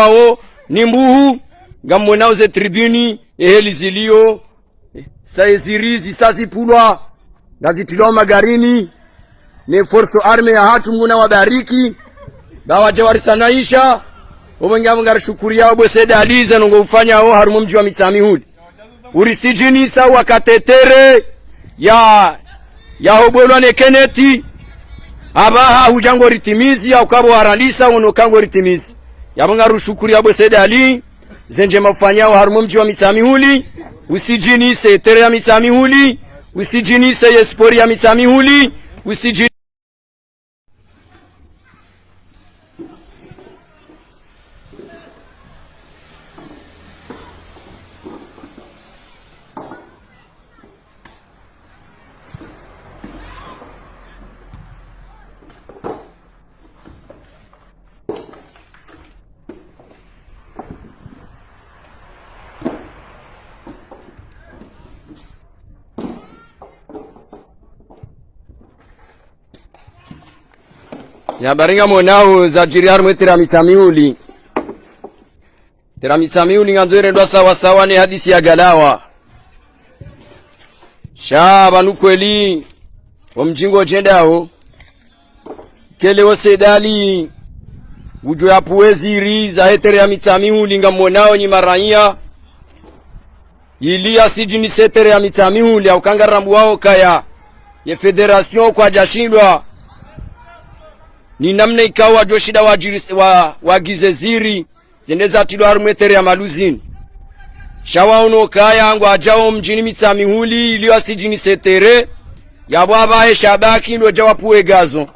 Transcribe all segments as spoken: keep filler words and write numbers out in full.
Wao ni mbuhu, ngamwonao ze tribune, eheli zilio, sa eziri zisa zipvulwa, ngazitilwao magarini, ne force armée yahatru Mngu nawabariki, ba wadja warisanaisha, opvo ngambo ngarishukuriyao bo Said Ali ze ndrongoo ufanyao harumwa omdji wa Mitsamihuli. Urisijinisa wakati ye terrain ya, yahobolwa ne Kenneth. Apvaha hudja ngoritimizi, ya ukapvo warandisa, wono ka ngoritimizi. Yapvo ngarushukuriyao bo Said Ali, ze ndjema ufanyao harumwa omdji wa Mitsamihuli, usijinise terrain ya Mitsamihuli, usijinise ye sport ya Mitsamihuli, usiji- Ze habari ngamwonao zadjiri harumwa ye terrain ya Mitsamihuli. Terrain ya Mitsamihuli ngandzo irendwa sawa sawa ne hadisi ya Galawa. Sha pvanu kweli, omdji ngodjendao. Kele wo Said Ali, udjo yapvuwe ziri zahe terrain ya Mitsamihuli ngamwonao nyi maraiya. Ili yasijinise terrain ya Mitsamihuli, ya uka ngarambuwao ukaya ye fédération kwadjashindwa ni namna ikao wadjoshinda wadjiris-, wa, wagize ziri, zende zatilwa harumwa ye terrain ya Maluzini. Sha waono ukaya ngwadjao mdjini Mitsamihuli, ili yasijinise terrain, yapvo apvahe shabaki ndo dja wapvuwe gazon.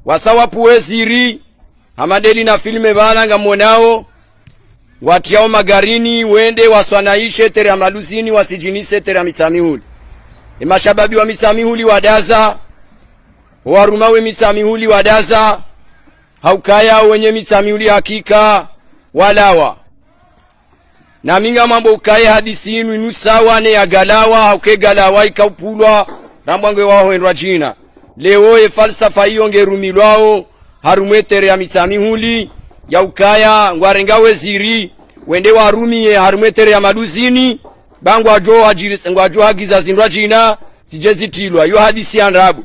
Wasa wapvuwe ziri, hama ndeli na filmé pvala ngamwonao, ngwatriyao magarini, wende waswanaishe terrain ya Maluzini, wasijinise terrain ya Mitsamihuli. Ye mashababi wa Mitsamihuli wadaza, owarumwa we Mitsamihuli wadaza, ha ukaya wenye Mitsamihuli hakika walawa. Nami ngamwambo ukaya ye hadisi inu inu sawa ne ya Galawa, ha uka ye Galawa ika upvulwa, rambwa nge wahoendwa djina. Leo ye falsafa iyo ngerumilwao harumwa ye terrain ya Mitsamihuli, ya ukaya ngwarengao we ziri, wende warumiye harumwa ye terrain ya Maluzini, ba ngwadjo hadjiri-, ngwadjo hagiza zindrwadjina, zidje zitilwa. Iyo hadisi ya ndrabo.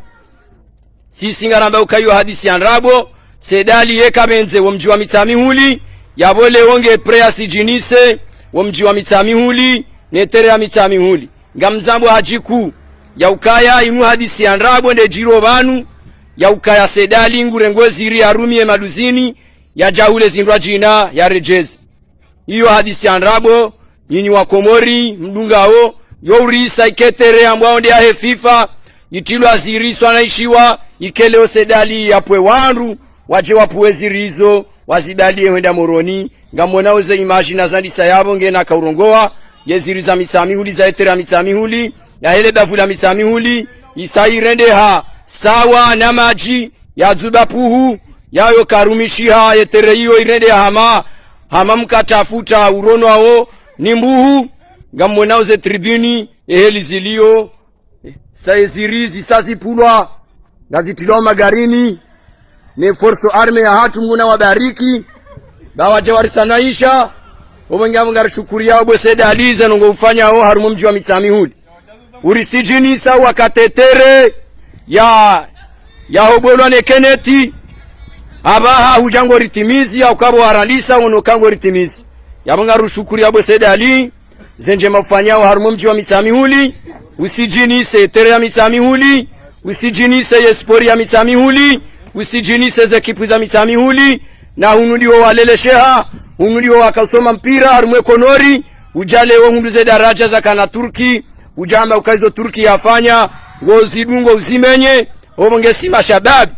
Sisi ngaramba uka iyo hadisi ya ndrabo, Said Ali ye kapvendze wo mdji wa Mitsamihuli, yapvo leo nge prêt yasijinise wo mdji wa Mitsamihuli, ne terrain ya Mitsamihuli. Ngamzambo hadjiku, ya ukaya inu hadisi ya ndrabo nde djiro pvanu, ya ukaya Said Ali ngurengao ziri yarumiye Maluzini, yadjahule zindrwadjina, yaredjeze. Iyo hadisi ya ndrabo, nyinyi wa Komori, mdungao, yo urisa ike terrain yambwao nde yahe FIFA, yitilwa ziri swanaishiwa, ike leo Said Ali yapvuwe wandru, wadje wapvuwe ziri izo, wazibaliye hwenda Moroni, ngamwonao ze image na zandisa yapvo ngena kaurongowa, ye ziri za Mitsamihuli, zahe terrain ya Mitsamihuli, yahele bavu la Mitsamihuli, isa irendeha, sawa na madji, ya dzuba puhu, yayo karumishiha ye terrain iyo irendeha hama, hama mkatafuta uronwao ni mbuhu, ngamwonao ze tribune, eheli zilio, sa eziri zisa zipvulwa, ngazitilwao magarini, ne force armée yahatru Mngu nawabariki, ba wadja warisanaisha, opvo ngambo ngarishukuriyao bo Said Ali ze ndrongoo ufanyao harumwa omdji wa Mitsamihuli. Urisijinisa wakati ye terrain ya, yahobolwa ne Kenneth. Apvaha hudja ngoritimizi, ya ukapvo warandisa, wono ka ngoritimizi. Yapvo ngarushukuriyao bo Said Ali, ze ndjema ufanyao harumwa omdji wa Mitsamihuli, usijinise terrain ya Mitsamihuli, usijinise ye sport ya Mitsamihuli, usijinise ze équipe za Mitsamihuli, na hunu ndiho walelesheha, hunu ndiho wakausoma mpira harumwa ye Komori, udja leo hundru ze daraja zakana Turki, udja hamba uka izo Turki yafanya, ngozidungo uzimenye, opvo nge si mashababi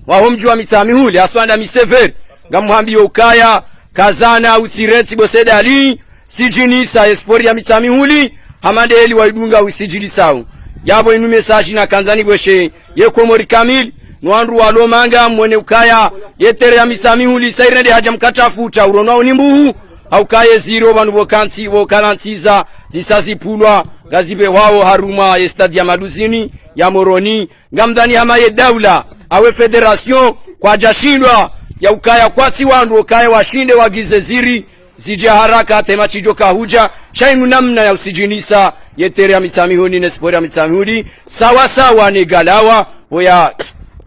waho mdji wa Mitsamihuli, haswa nda mi Sever, ngamhambio ukaya, kazana utsireti bo Said Ali, sijinisa ye sport ya Mitsamihuli, hama ndeli waidunga usijinisao. Yapvo inu message nakandza nibweshe ye Komori kamili, no wandru walo manga mwone ukaya, ye terrain ya Mitsamihuli, sa irendeha hadja mkatafuta, uronwao ni mbuhu, ha ukaya ye ziri opvanu pvokantsi, pvokalantsiza, zisa zipvulwa, ngazipvehwao harumwa ye stade ya Maluzini, ya Moroni, ngamdhani hama ye daula, awe fédération, kwadjashindwa, ya ukaya kwatsi wandru ukaya washinde wagize ziri, zidje haraka, tema tsidjo kahudja, sha inu namna ya usijinisa ye terrain ya Mitsamihuli ne sport ya Mitsamihuli, sawa sawa ne Galawa, oya,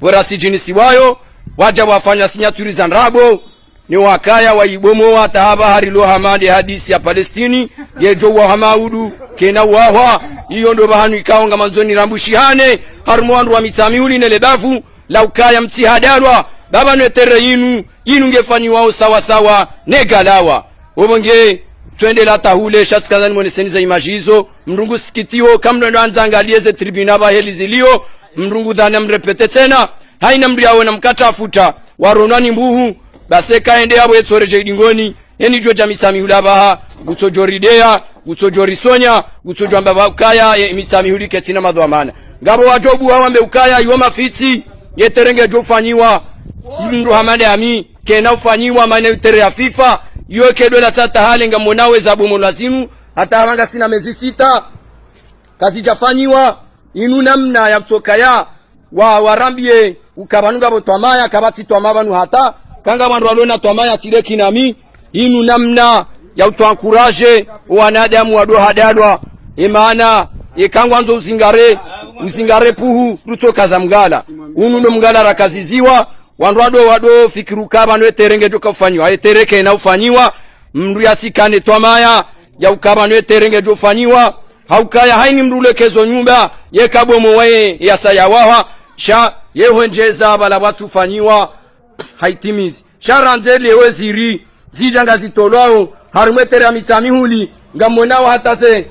pvo rasijinisiwayo, wadja wafanya sinyaturi za ndrabo, ne wakaya wayibomowa hata hapvaha rilo hama nde hadisi ya Palestini, yedjo wa hama udu, kena wahwa, iyo ndo pvahanu ikao ngamandzo nirambushihane, harumwa wandru wa Mitsamihuli ne le bavu, la ukaya mtsihadalwa, baba ne terrain yinu, yinu ngefanyiwao sawa sawa ne Galawa. Opvo nge, tswendela hata hule, sha tsikandza nimoneseni ze image izo, mndru ngu sikitiwo, kamndru ndo andza angaliye ze tribune apvaha heli ziliyo, mndru ngu dhani mrepete tsena, haina mndru yaona mkatafuta, waronwa ni mbuhu, basi kaende yapvo yetsoredje idingoni, heni djo dja Mitsamihuli apvaha, ngutsodjo rideya, ngutsodjo risonya, ngutsodjo amba pvo ukaya, ye Mitsamihuli ketsina madhwamana. Ngapvo wadjo buha wambe ukaya, iwo mafitsi, ye terrain ngedjo fanyiwa, si mndru hama nde ami, kena ufanyiwa, mana ye terrain ya FIFA, iyo kedwe la tsata hale ngamonao eza bomolwa zinu, hata hapvaha ngasina mezi sita, kazidja fanyiwa, inu namna ya kutsokaya, wa, warambiye, uka pvanu ngapvo twamaya, kapvatsi twamaya pvanu hata, kanga wandru walona twamaya tsi leki nami, inu namna ya utwankuraje, wanadamu wado hadalwa, emana, eka ngwandzo uzingare, uzingare puhu, rutsokaza mngala. Unu ndo mngala rakaziziwa, wandru wado, wado fikiru uka pvanu ye terrain ngedjo kaufanyiwa, ye terrain kena ufanyiwa, mndru yatsikane twamaya, ya uka pvanu ye terrain ngedjo ufanyiwa, ha ukaya haini mndru ulekezo nyumba, ye kabomowa ye yasa ya wahwa, sha ye hwendjeza pvala pvwatsufanyiwa, haitimizi. Sha randze le weziri, zidja ngazitolwao, harumwa ye terrain ya Mitsamihuli, ngamonao hata ze,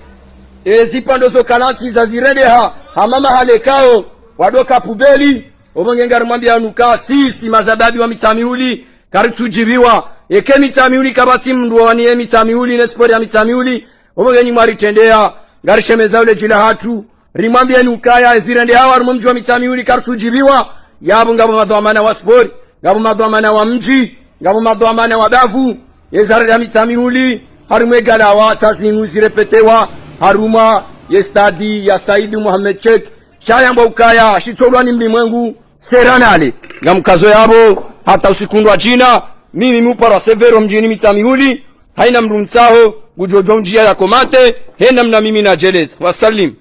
e, zipvandre zo kalantsi zazirendeha, hama mahala ikao, wado ka pubeli, opvo nge ngarimwambiyanyi uka, sisi mazababi wa Mitsamihuli, karitsudjibiwa. Eke Mitsamihuli kapvatsi mndru wawaniye Mitsamihuli ne sport ya Mitsamihuli, opvo nge nyi mwaritrendeya, ngarishemezao le djila hatru, rimwambiyeni ukaya, ezirendeha harumwa mdji wa Mitsamihuli karitsudjibiwa, yapvo ngapvo madhwamana wa sport, ngapvo madhwamana wa mdji, ngapvo madhwamana wa bavu, ezara ya Mitsamihuli, harumwa egalawa, tsa zinu zirepetewa, harumwa ye stade ya Said Mohamed Cheikh, sha yambwa ukaya, shitsolwa ni mlimwengu, seranale. Ngamkazo yapvo, hata usiku ndwa djina, mimi mupara Severo mdjini Mitsamihuli, haina mndru mtsaho, ngudjo djuwa ndjiya ya komante, hena mna mimi nadjeleza. Wasalim.